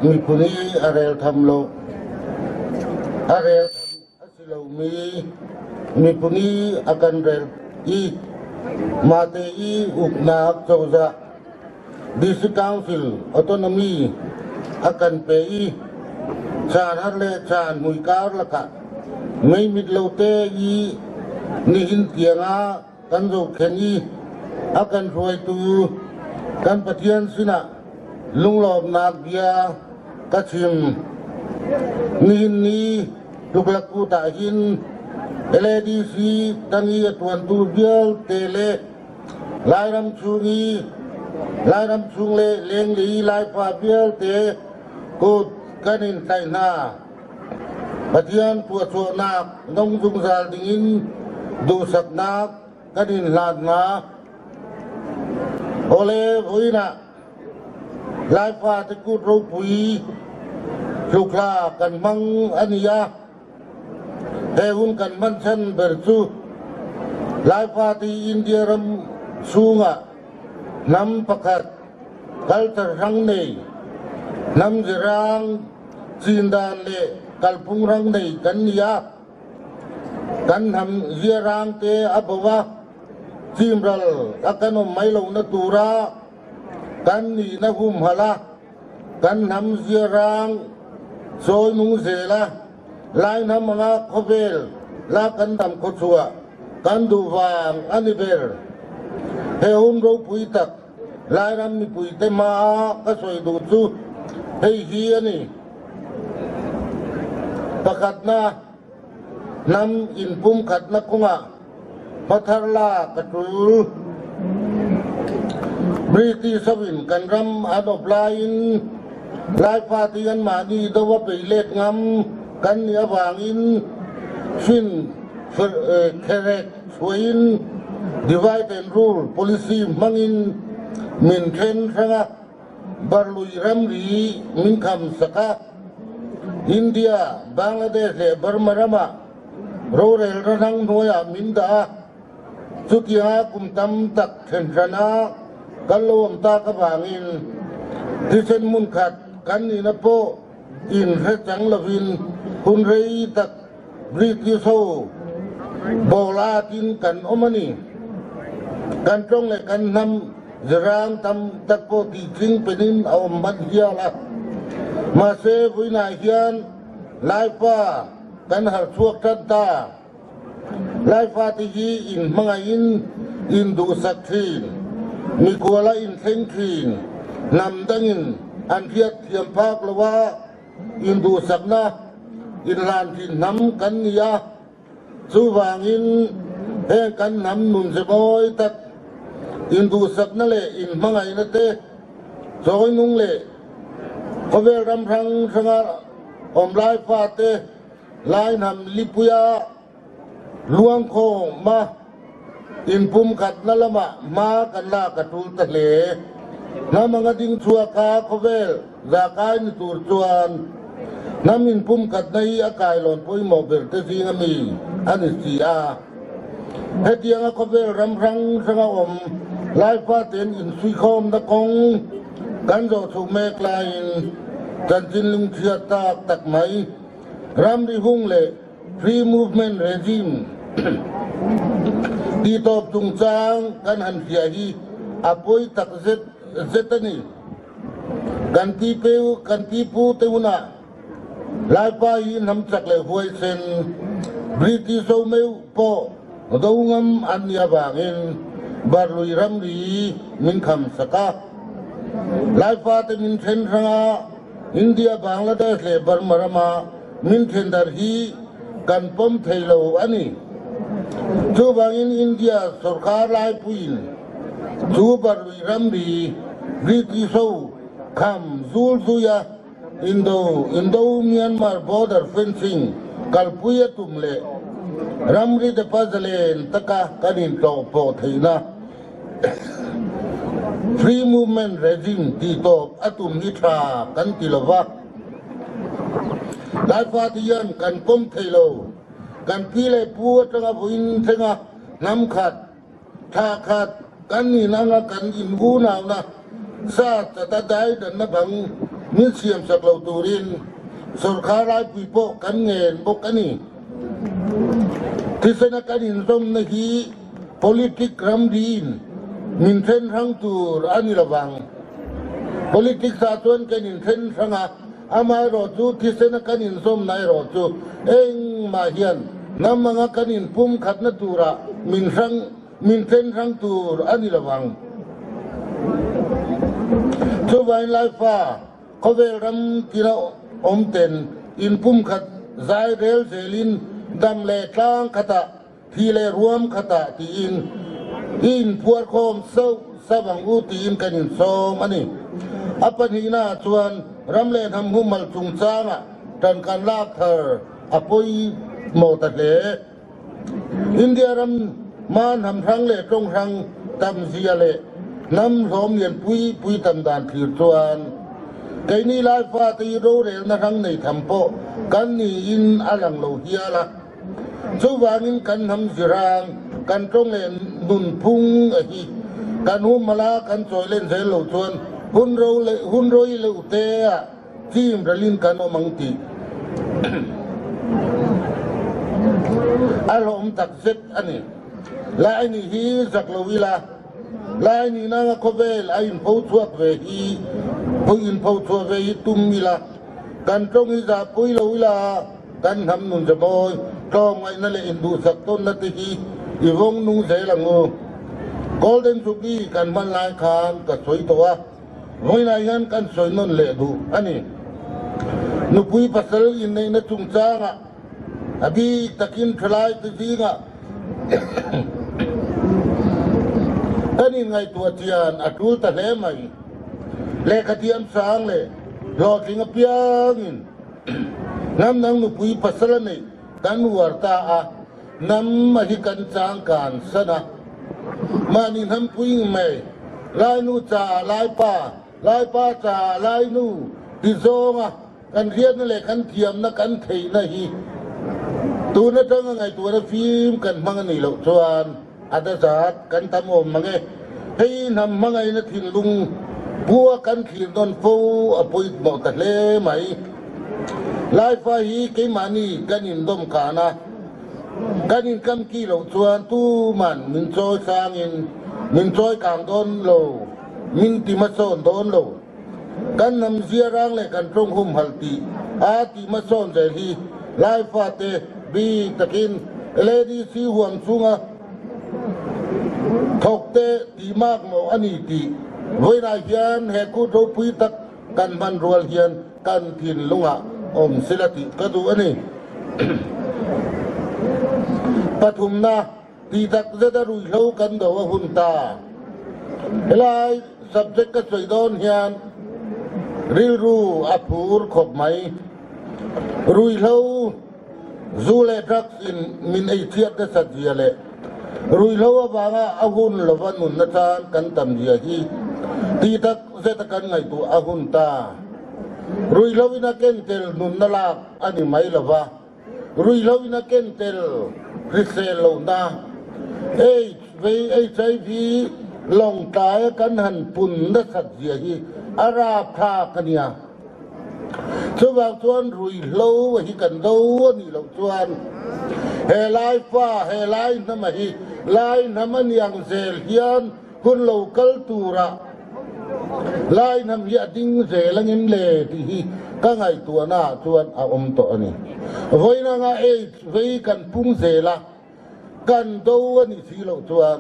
Miphun i a rel tham lo. A rel tham a si lomi miphun i a kan rel i mahte i uknak cozah District Council autonomy a kan pe i caan har le caan mui kar lakah meimit lo te i nihin tiangah kan zohkhenh i a kan hruaitu kan Pathian sinah lunglawmnak bia ka chim. Nihin ni Tuklakut ah hin LADC tang i a ṭuantu vialte le Lairam chung i Lairam chung le lenglei Laifa vialte kut kan in tlaih hna. Pathian tuahchuahnak nung zungzal dingin duhsaknak kan in hlan hna. Awle voin ah Laifa tikut ropui hlukla kan hmang ani a. He hun kan hman chan ber cu Laifa ti India ram chungah hnam pakhat culture hrang nei hnam zirang Cindan le kalphung rang nei kan ni a. Kan hnam ziarang te a bo a. Cimral a kan um mai lo na tura kan ni na hum hala kan hnam ziarang chawi nung zel a lai hnam anga khawvel la kan dam khawchhuah kan duh vang ani ber. He hum ropui tak Lairam mipuite hmaa ka sawi duh chu hei hi a ni. Pakhatna, hnam inpumkhatna kawngah hmathar la ka tul. British hovin kan ram an awp laiin Laifa te anmahni do a bei let ngam kan nih avangin fin kherek Chhuain divide and rule policy hmangin min then hrang a, Barlui ramri min kham sak a, India, Bangladesh leh Burma ramah rorel rahnang hnuaiah min dah a, chutianga kum tam tak then hran a kal lo awm tak avangin thisen hmun khat kan nihna pawh inhre chang lovin hun rei tak British ho bowl atin kan awm a ni. Kan tawng leh kan hnam zirang tam tak pawh tihching penin a awm hman hial a. Mahse, vawiinah hian Laifa kan harh chhuak tan ta. Laifa te hi inhmangaihin induhsak thin, mikhuala inthleng thin, hnam dangin an hriat thiam phak lo a, Induhsakna inhlan thin hnam kan ni a, chuvangin heng kan hnam nun ze mawi tak induhsakna leh inhmangaihna te chawi nung leh khawvel ram hrang hranga awm lai fate lai hnam lipuia Luangkhawma inpumkhatna lamah hma kan lak a tul ta hle. Hnam anga ding chhuaka khawvel zahkai ni tur chuan hnam inpumkhatna hi a kailawn pawimawh ber te zinga mi a ni si a. Hetianga khawvel ram hrang hranga awm Laifate'n insuikhawmna kawng kan zawh chhoh mek laiin chanchin lungchhiat tak tak mai ramri hung leh Free Movement Regime tihtawp chungchang kan han hria hi a pawi tak zet zet a ni. Kan ti kan ti pu te hunah Laipa hi hnam chak leh huaisen British ho meuh pawh do ngam an nih avangin Barlui ramri min kham sak a. Laifa te min then hrang a, India, Bangladesh leh Burma rama min thendar hi kan pawm thei lo a ni. Chuvangin India sorkar laipuiin chu Barlui ramri British ho kham zul zuia Indo Indo-Myanmar border fencing kalpui a tum leh ramri te pazalen taka kan intlawhpawh theihna Free movement regime tih tawp a tum hi tha kan ti lo va. Laifa te hian kan pawm thei lo. Kan pi leh pu atanga vawiin thlenga hnam khat, thla khat kan nin anga kan in unauna sa chata dai danna bang min siamsak lo turin sawrkar laipui pawh kan ngen bawk a ni. Thisena kan inzawmna hi politic ramriin min then hrang tur a ni lovang. Politics ah chuan kan inthen hrang a, amaherawhchu thisena kan inzawmna erawh chu engmah hian hnam anga kan inpumkhatna turah min hrang min then hrang tur a ni lovang. Chuvangin Laifa Khawvel ram tina awm ten inpumkhat zai rel zelin dam leh tlang khatah, thi leh ruam khatah tiin i inphuarkhawm sauh sauh ang u tiin kan insawm a ni. A pahnihnaah chuan ram leh hnam humhal chungchangah tan kan lak thar a pawimawh ta hle. India ram hma hnam hrang leh tawng hrang tam zia leh hnam hlawm lian pui pui tam dan thlir chuan keini lai fate hi rorelna hrang nei tham pawh kan niin a lang lo hial a. Chuvangin kan hnam zirang, kan tawng leh nunphung a hi kan humhala kan chawi len zel lo chuan hun ro leh hun roi leuh te ah Team ralin kan awm ang tih a hlawm tak zet a ni. Lai nih hi zak lo ila, lai nih nanga khawvel a inpho chhuak ve hi pui inpho chhuah ve hi tum ila, kan tawng hi zah pui lo ila, kan hnam nun zamawi, tlawmngaihna leh induhsak tawnna te hi i vawng nung zel ang u. Golden Jubilee kan hman lai khan ka sawi tawh a. Vawiinah hian kan sawi nawn leh duh a ni. Nupui pasal inneihna chungchangah a bik takin thalaite zingah kan inngaihtuah chian a tul ta hle mai. Lehkha thiam sang leh hlawhtling apiangin hnam dang nupui pasal a neih kan uar ta a, hnam a hi kan changkan san a. Mahni hnam puing mai, Lainu caah Laipa, Laipa caah Lainu ti zawnga kan hriatna leh kan thiamna kan theihna hi tun atanga ngaihtuahna fim kan hmang a nih loh chuan a dazat kan tam awm mang e. Hei hnam hmangaihna thinlung pua kan thlir nawn fo a pawimawh ta hle mai. Laifa hi keimahni kan indawm kan a. Kan inkam ki loh chuan tuman min chawi sangin min chawi kang dawn lo, min ti hmasawn dawn lo. Kan hnam ziarang leh kan tawng humhalh tih a ti hmasawn zel hi Lai fate bik takin LADC huam chunga thawkte tih mak maw a ni tih vawiinah hian he kut ropui tak kan hman rual hian kan thinlungah awm sila tih ka duh a ni. Pathumna, tih tak zeta ruihhlo kan do a hun ta. Helai subject ka sawi dawn hian rilru a phur khawp mai. Ruihhlo, zu leh drugs in min ei chhiat nasat zia leh ruihhlo avanga a hun lova nunna tan kan tam zia hi tih tak zeta kan ngaihtuah a hun ta. Ruihhlo in a ken tel nunna lak a ni mai lo va, ruihhlo in a ken tel hrisel lohna, aids vei HIV lawngtlai a kan han pun nasat zia hi a rapthlak a nia. Chuvang chuan ruihhlo hi kan do a nih loh chuan he lai fa, he lai hnama hi lai hnam a niang zel hian Hun lo kal turah lai hnam hi a ding zel angin le tih hi ka ngaihtuahna ah chuan a awm tawh a ni. Vawiin anga aids vei kan pung zel a, kan do a nih si loh chuan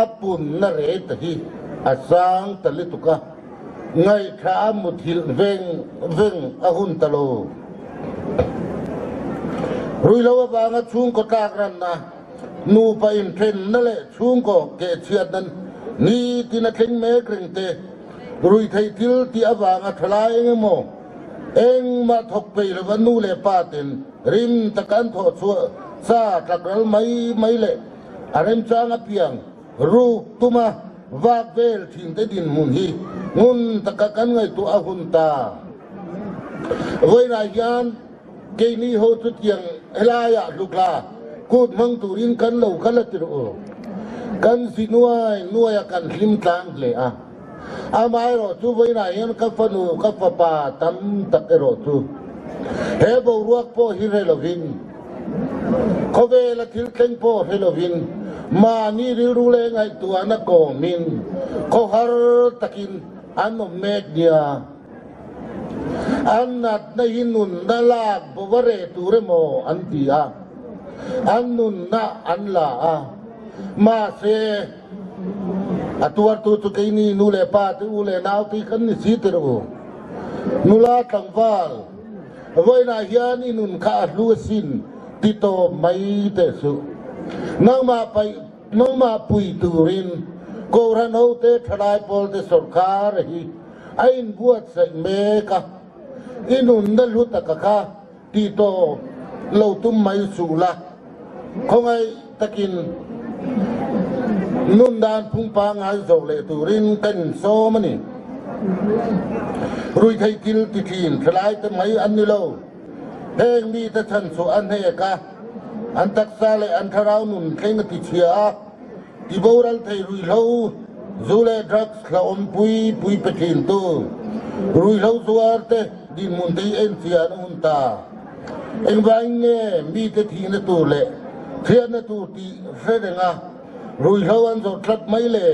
a punna rate hi a sang ta lutuk a, ngaihthla a muthilh veng veng a hun ta lo. Ruihhlo avanga chhungkaw tlak ranna. Nupa inthenna leh chhungkaw kehchhiatna nitin a thleng mek reng te, ruihtheih thil tih avanga thalai eng emaw engmah thawk peih lova nu leh pa ten rim taka an thawh chhuah sa tlakral mai mai leh a remchang apiang ruk tuma vak vel thin te dinhmun hi ngun taka kan ngaihtuah a hun ta. Vawiinah hian Keini ho chu tiang helaiah hlukla kut hmang turin kan lo kal a ti rawh u. Kan zi nuai nuaia kan hlim tlang hle a. Amaherawh chu vawiinah hian ka fanu, ka fapa tam tak erawh chu he boruak pawh hi hre lovin, khawvela thil thleng pawh hre lovin, mahni rilru leh ngaihtuahna kawmin khawhar takin an awm mek nia. An natna hi nunna lak bova reh tur emaw an ti a, an nunna an la a, mahse, A tuartu chu keini nu leh pa te u leh nau te hi kan ni si tir u. Nula tlangval, vawiinah hian i nun kha a hlu asin ti tawp mai teh suh. Nangmah paih, nangmah pui turin Kohhran hote thalai pawlte sawrkar hi a inbuatsaih mek a, i nunna hlu taka kha Ti tawh lo tum mai suh la, khawngaih takin nun dan phung pangngai zawh leh turin ka insawm a ni. Ruihtheih thil ti thin thalai te mai an ni lo. Heng mite chhan chu a hnek a, an taksa leh an thlarau nun thleng a ti chhia a, ti boral thei ruihhlo, zu leh drugs hlauhawm pui pui pe thin tu ruihhlo zuar te dinhmun te hi enchian a hun ta. Engvangin nge mite thihna tur leh hriatna tur tih hre renga ruihhlo an zawrh tlat mai le?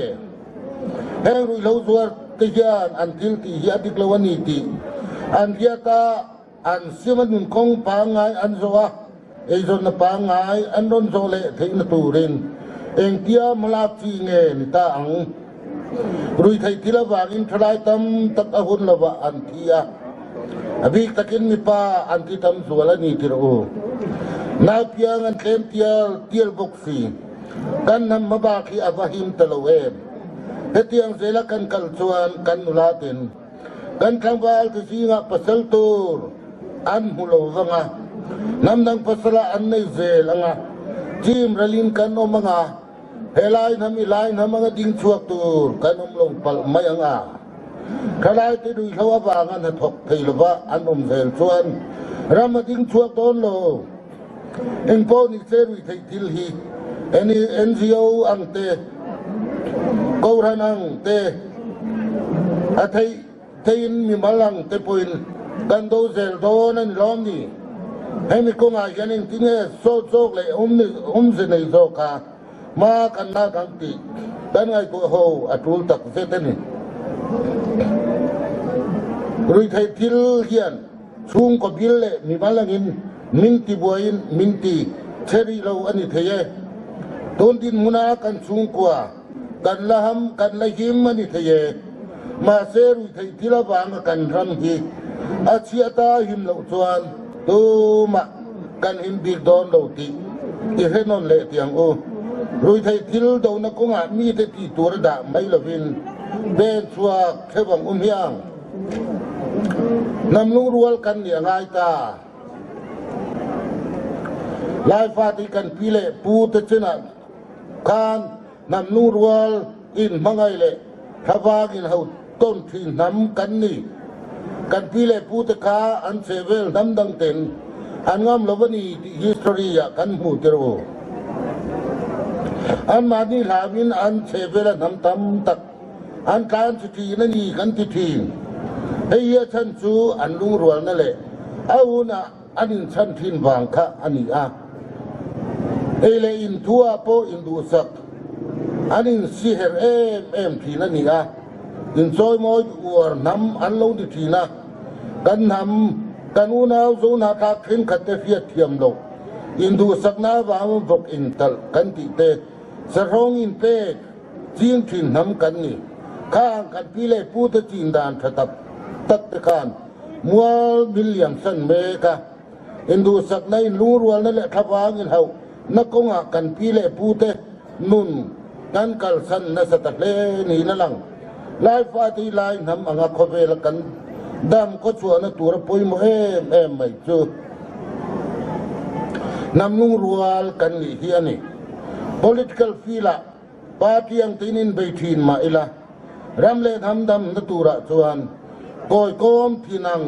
Heng ruihhlo zuar te hian an thil tih hi a dik lo a ni tih an hriat a, An siam a nun kawng pangngai an zawh a, eizawnna pangngai an rawn zawh leh theihna turin engtia hmalak chi nge ni ta ang? Ruihtheih thil avangin thalai tam tak a hun lovah an thi a, a bik takin mipa an thi tam zual a ni ti rawh u. Naupiang an tlem tial tial bawk si. Kan hnam hmabak hi a va him ta lo em? Hetiang zela kan kal chuan kan nula ten Kan tlangval te zingah pasal tur an hmu lo vang a, hnamdang pasalah an nei zel ang a, chim ralin kan awm ang a, helai hnam i lai hnam anga ding chhuak tur kan awm lo palh mai ang a. Thalai te ruihhlo avanga hnathawk thei lova an awm zel chuan ram a ding chhuak dawn lo. Engpawh ni se ruihtheih thil hi NGO ang te, Kohhran ang te, a theih theihin mimal ang te pawhin kan do zel dawn a ni lawm ni? Hemi kawngah hian engtinge sawt zawk leh awmze nei zawk a hma kan lak ang tih kan ngaihtuah ho a tul tak zet a ni. Ruihtheih thil hian Chhungkaw bil leh mimal angin min ti buaiin min ti chhe rih lo a ni thei e. Tun dinhmuna kan chhungkua kan la ham kan la him a ni thei e. Mahse ruihtheih thil avanga kan ram hi a chhiat a him loh chuan tumah kan him bik dawn lo tih i hre nawn leh ti ang u. Ruihtheih thil dona kawngah mite tih tur a dah mai lovin pen chhuak theuh ang u hmiang. Hnam lungrual kan nih a ngai ta. Laifate hi kan pi leh pu te chinah khan hnam lungrual in hmangaih leh thlavang in ho tawn thin hnam kan ni. Kan pi leh pu te kha an chhehvel hnam dang ten an ngam lo a ni tih history ah kan hmu tir u. Anmahni hlauin an chhehvela hnam tam tak An tlan chi thin a ni kan ti thin. Hei hi a chhan chu an lungrualna leh a hunah an inchhan thin vang kha a ni a. Ei leh inthuah pawh induhsak an insiher em em thin a ni a. Inchawimawi uar hnam an lo ni thin a. Kan hnam, kan unau Zohnahthlak thenkhatte hriat thiam loh induhsakna avangin vawk intalh kan tih te, sahrawng inpek, Ching thin hnam kan ni. Khang kan pi leh pu te chin dan tha tak tak te khan mual mil liam san mek a. Induhsakna in lungrualna leh thlavang in hauh na kawngah kan pi leh pu te nun kan kalsan nasa ta hle niin a lang. Laifate hi lai hnam anga khawvela kan dam khawchhuahna tura pawimawh em em mai chu hnam lungrual kan nih hi a ni. Political field-ah Party ang tiin inbei thin mah ila, ram leh hnam damna turah chuan kawikawm thin ang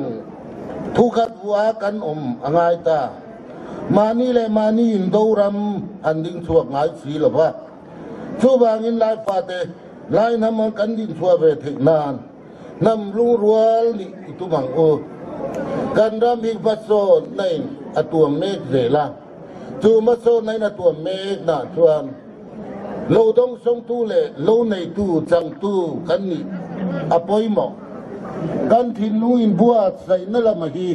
thukhat vua kan awm a ngai ta. Mahni leh mahni indo ram an ding chhuak ngai si lo va. Chuvangin Laifate. Lai hnam ang kan dinchhuah ve theih nan hnam lungrual nih i tum ang u. Kan ram hi hmasawnna in a tuam mek zel a, chu hmasawnna in a tuam mek nah chuan lo dawngsawngtu leh lo neitu changtu kan nih a pawimawh. Kan thinlung inbuatsaihna lama hi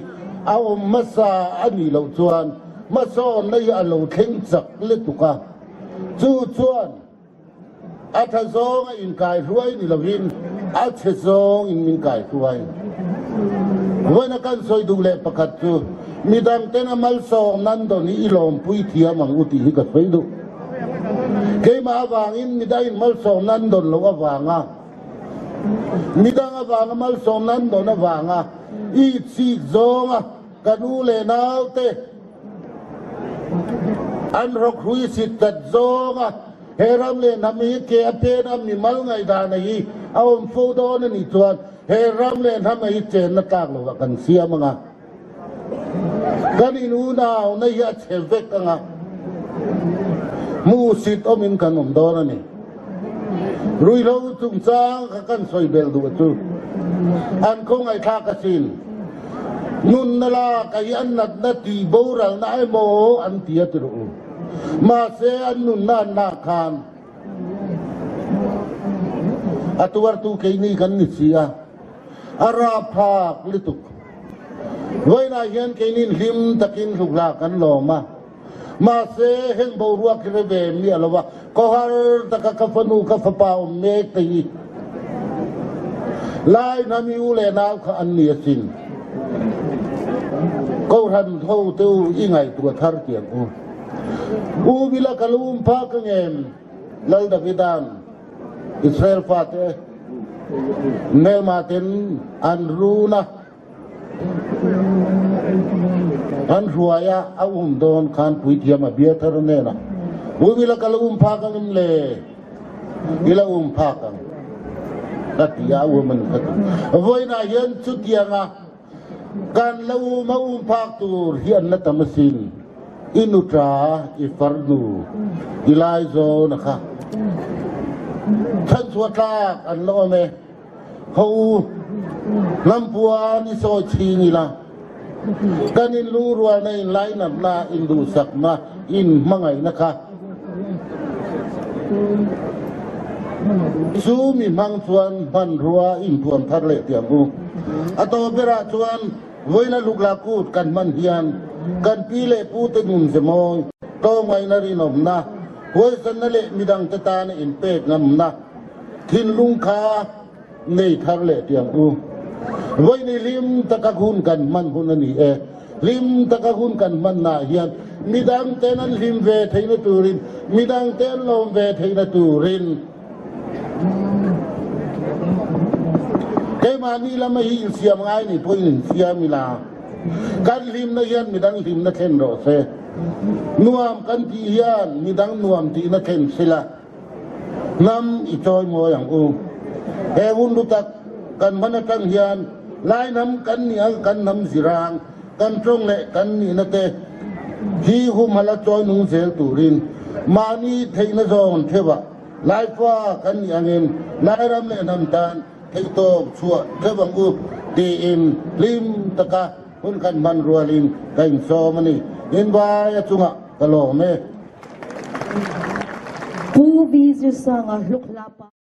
a awm hmasa a nih loh chuan hmasawnna hi a lo thleng chak lutuk a, chu chuan A tha zawng a inkai hruai ni lovin a chhe zawng in min kai hruai. Vawiina kan sawi duh leh pakhat chu midang ten a malsawm nan dawn hi i lawmpui thiam ang u tih hi ka sawi duh. Keimah avangin midang in malsawm nan dawn loh avanga midang avanga malsawm nan dawn avanga i chik zawnga kan u leh naute An rawkhrui sit tlat zawng a, he ram leh hnam hi ke a pen a mimal ngaihdan a hi a awm fo dawn a nih chuan he ram leh hnam a hi chenna tlak lovah kan siam ang a, kan in unauna hi a chhe vek ang a, hmuhsit awmin kan awm dawn a ni. Ruihhlo chungchang kha kan sawi belh duh chu an khawngaihthlak asin. Nunna lak a hi an natna tih boralna emaw an ti a ti rawh u. Mahse an nunna an lak khan a tuartu keini kan ni si a, a rapthlak lutuk. Vawiinah hian keinin hlim takin hlukhla kan lawm a. Mahse, heng boruak hi re ve miah lo a, khawhar taka ka fanu ka fapa awm mek te hi Lai hnam i u leh nau kha an ni asin. Kohhran ho te u i ngaihtuah thar tiang u. U Bila ka lu um phak ang em? Lal Davida'n Israel fate hmelma ten an run a. An hruai a, a um dawn khan puithiam a bia thar nen a, Um ila ka la um phak ang em le? I la um phak ang ka ti a, a um a ni ka ti. Vawiinah hian chutianga kan la um a um phak tur hi an la tam asin. I nuṭa, i farnu, i laizawn a kha chhanchhuah tlak an la awm e. Ho u, lampuan i sawi chhing ila, kan inlungrualna, inlainatna, induhsakna, inhmangaihna kha chu mi hmang chuan hmanrua intuam thar leh tih ang u. A tawp berah chuan vawiina lukla kut kan hman hian kan pi leh pute nun ze mawi, tlawmngaihna rinawmna, huaisanna leh midangte tana inpek ngamna, Thinlung kha nei thar leh tiang u. Vawiin i hlim taka hun kan hman hun a ni e. Hlim taka hun kan hmannaah hian midangten an hlim ve theihna turin, midangte an lawm ve theihna turin keimahni lama hi insiam ngai ni pawhin insiam ila, kan hlimna hian midang hlimna thlen rawh se. Nuam kan tih hian midang nuam tihna thlen sela. Hnam i chawi mawi ang u. He hun lu tak kan hman atang hian Lai hnam kan nih ang kan hnam zirang, kan tawng leh kan nihna te hi humhalh a chawi nung zel turin mahni theihna zawn theuhah Laifa kan nih angin Lairam leh hnam tan theihtawp chhuah theuh ang u tiin hlim taka hun kan hman rualin ka insawm a ni. Invai a chungah ka lawm e. Pu V. Zirsanga hluk hla pa.